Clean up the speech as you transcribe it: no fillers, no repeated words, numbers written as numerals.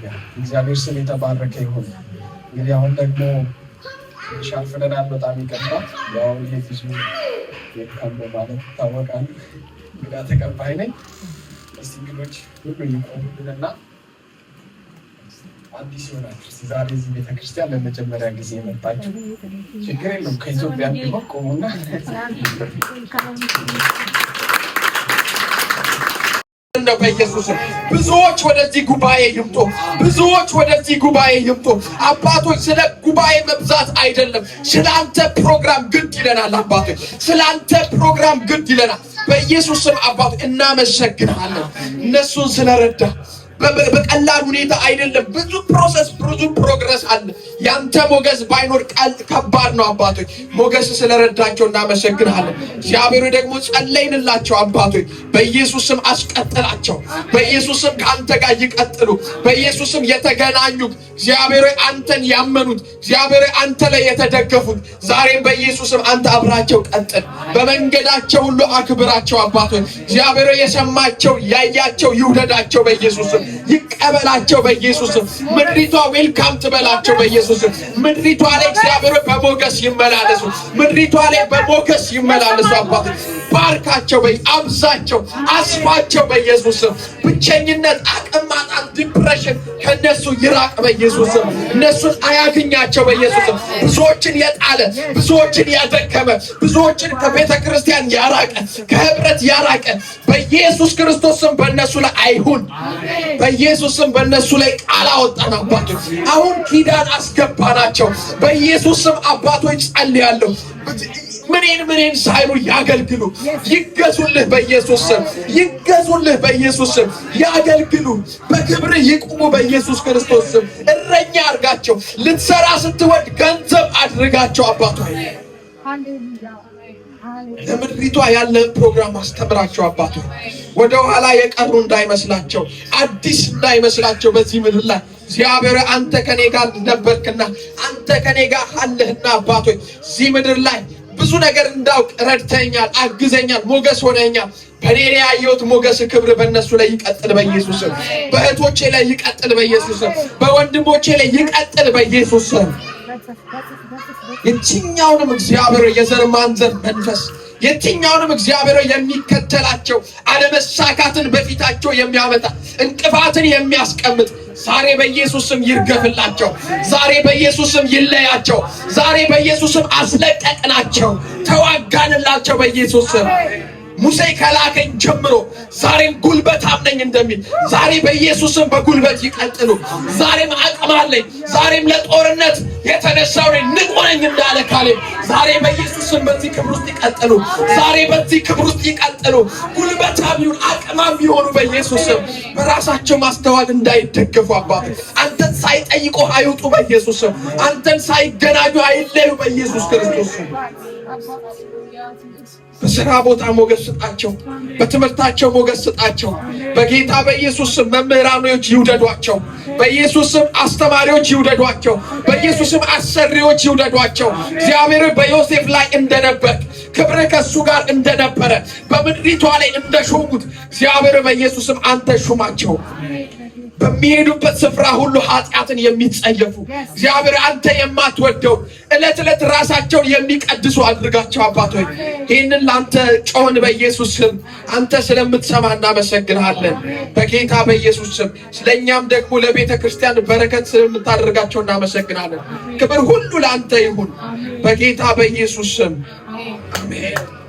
ሃሌሉያ! እግዚአብሔር ስም የተባረከ ይሁን። እንግዲህ አሁን ደግሞ ትንሽ አርፍደናል፣ በጣም ይቅርታ። ያው ይሄ ብዙ welcome በማለት ይታወቃል። እንግዳ ተቀባይ ነኝ። እስቲ እንግዶች ሁሉ ይቆሙልንና አዲስ ይሆናችሁ እስቲ ዛሬ እዚህ ቤተክርስቲያን ለመጀመሪያ ጊዜ የመጣችሁ ችግር የለውም፣ ከኢትዮጵያ ቢሆን ቆሙና እንደው በኢየሱስ ብዙዎች ወደዚህ ጉባኤ ይምጡ። ብዙዎች ወደዚህ ጉባኤ ይምጡ። አባቶች ስለ ጉባኤ መብዛት አይደለም፣ ስለ አንተ ፕሮግራም ግድ ይለናል። አባቶች ስለ አንተ ፕሮግራም ግድ ይለናል። በኢየሱስ ስም አባቶች እናመሰግናለን፣ እነሱን ስለረዳ በቀላል ሁኔታ አይደለም። ብዙ process፣ ብዙ progress አለ። ያንተ ሞገስ ባይኖር ቃል ከባድ ነው። አባቶች ሞገስ ስለረዳቸው እናመሰግናለን። እግዚአብሔሩ ደግሞ ጸለይንላቸው። አባቶች በኢየሱስ ስም አስቀጥላቸው። በኢየሱስ ስም ከአንተ ጋር ይቀጥሉ። በኢየሱስ ስም የተገናኙ እግዚአብሔር አንተን ያመኑት እግዚአብሔር አንተ ላይ የተደገፉት ዛሬም በኢየሱስ ስም አንተ አብራቸው ቀጥል። በመንገዳቸው ሁሉ አክብራቸው። አባቶች እግዚአብሔር የሰማቸው ያያቸው ይውደዳቸው በኢየሱስ ስም ይቀበላቸው በኢየሱስ ስም። ምድሪቷ welcome ትበላቸው በኢየሱስ ስም። ምድሪቷ ላይ እግዚአብሔር በሞገስ ይመላለሱ። ምድሪቷ ላይ በሞገስ ይመላለሱ። አባት ባርካቸው፣ በይ አብዛቸው፣ አስፋቸው በኢየሱስ ስም። ብቸኝነት፣ አቅም ማጣት፣ depression ከነሱ ይራቅ በኢየሱስ ስም። እነሱን አያግኛቸው በኢየሱስ ስም። ብዙዎችን የጣለ፣ ብዙዎችን ያደከመ፣ ብዙዎችን ከቤተ ክርስቲያን ያራቀ፣ ከህብረት ያራቀ በኢየሱስ ክርስቶስ ስም በእነሱ ላይ አይሁን። በኢየሱስ ስም በእነሱ ላይ ቃል አወጣን አባቶች፣ አሁን ኪዳን አስገባናቸው። በኢየሱስ ስም አባቶች ጸልያለሁ። ምኔን ምኔን ሳይሉ ያገልግሉ፣ ይገዙልህ በኢየሱስ ስም፣ ይገዙልህ በኢየሱስ ስም፣ ያገልግሉ፣ በክብር ይቁሙ በኢየሱስ ክርስቶስ ስም። እረኛ አድርጋቸው። ልትሰራ ስትወድ ገንዘብ አድርጋቸው አባቶች። ለምድሪቷ ያለን ፕሮግራም አስተምራቸው አባቶች። ወደ ኋላ የቀሩ እንዳይመስላቸው፣ አዲስ እንዳይመስላቸው በዚህ ምድር ላይ እግዚአብሔር አንተ ከኔ ጋር ነበርክና አንተ ከኔ ጋር አለህና አባቶች እዚህ ምድር ላይ ብዙ ነገር እንዳውቅ ረድተኛል፣ አግዘኛል፣ ሞገስ ሆነኛል። በእኔ ላይ ያየሁት ሞገስ ክብር በእነሱ ላይ ይቀጥል በኢየሱስ ስም። በእህቶቼ ላይ ይቀጥል በኢየሱስ ስም። በወንድሞቼ ላይ ይቀጥል በኢየሱስ ስም። የትኛውንም እግዚአብሔር የዘር ማንዘር መንፈስ፣ የትኛውንም እግዚአብሔር የሚከተላቸው አለመሳካትን በፊታቸው የሚያመጣ፣ እንቅፋትን የሚያስቀምጥ ዛሬ በኢየሱስ ስም ይርገፍላቸው። ዛሬ በኢየሱስ ስም ይለያቸው። ዛሬ በኢየሱስ ስም አስለቀቅናቸው፣ ተዋጋንላቸው በኢየሱስ ስም። ሙሴ ከላከኝ ጀምሮ ዛሬም ጉልበታም ነኝ እንደሚል ዛሬ በኢየሱስ ስም በጉልበት ይቀጥሉ። ዛሬም አቅም አለኝ፣ ዛሬም ለጦርነት የተነሳው ነኝ፣ ንቁ ነኝ እንዳለ ካሌብ ዛሬ በኢየሱስ ስም በዚህ ክብር ውስጥ ይቀጥሉ። ዛሬ በዚህ ክብር ውስጥ ይቀጥሉ። ጉልበታም ይሁን አቅማም ቢሆኑ በኢየሱስ ስም በራሳቸው ማስተዋል እንዳይደገፉ አባት አንተን ሳይጠይቁ አይውጡ በኢየሱስ ስም። አንተን ሳይገናኙ አይለዩ በኢየሱስ ክርስቶስ ስም። በስራ ቦታ ሞገስ ስጣቸው። በትምህርታቸው ሞገስ ስጣቸው። በጌታ በኢየሱስ ስም መምህራኖች ይውደዷቸው። በኢየሱስ ስም አስተማሪዎች ይውደዷቸው። በኢየሱስ ስም አሰሪዎች ይውደዷቸው። እግዚአብሔር በዮሴፍ ላይ እንደነበር፣ ክብር ከእሱ ጋር እንደነበረ፣ በምድሪቷ ላይ እንደሾሙት እግዚአብሔር በኢየሱስ ስም አንተ ሹማቸው። በሚሄዱበት ስፍራ ሁሉ ኃጢአትን የሚጸየፉ፣ እግዚአብሔር አንተ የማትወደው፣ ዕለት ዕለት ራሳቸውን የሚቀድሱ አድርጋቸው። አባቶች ይህንን ለአንተ ጮህን በኢየሱስ ስም። አንተ ስለምትሰማ እናመሰግንሃለን። በጌታ በኢየሱስ ስም ስለእኛም ደግሞ ለቤተ ክርስቲያን በረከት ስለምታደርጋቸው እናመሰግናለን። ክብር ሁሉ ለአንተ ይሁን በጌታ በኢየሱስ ስም አሜን።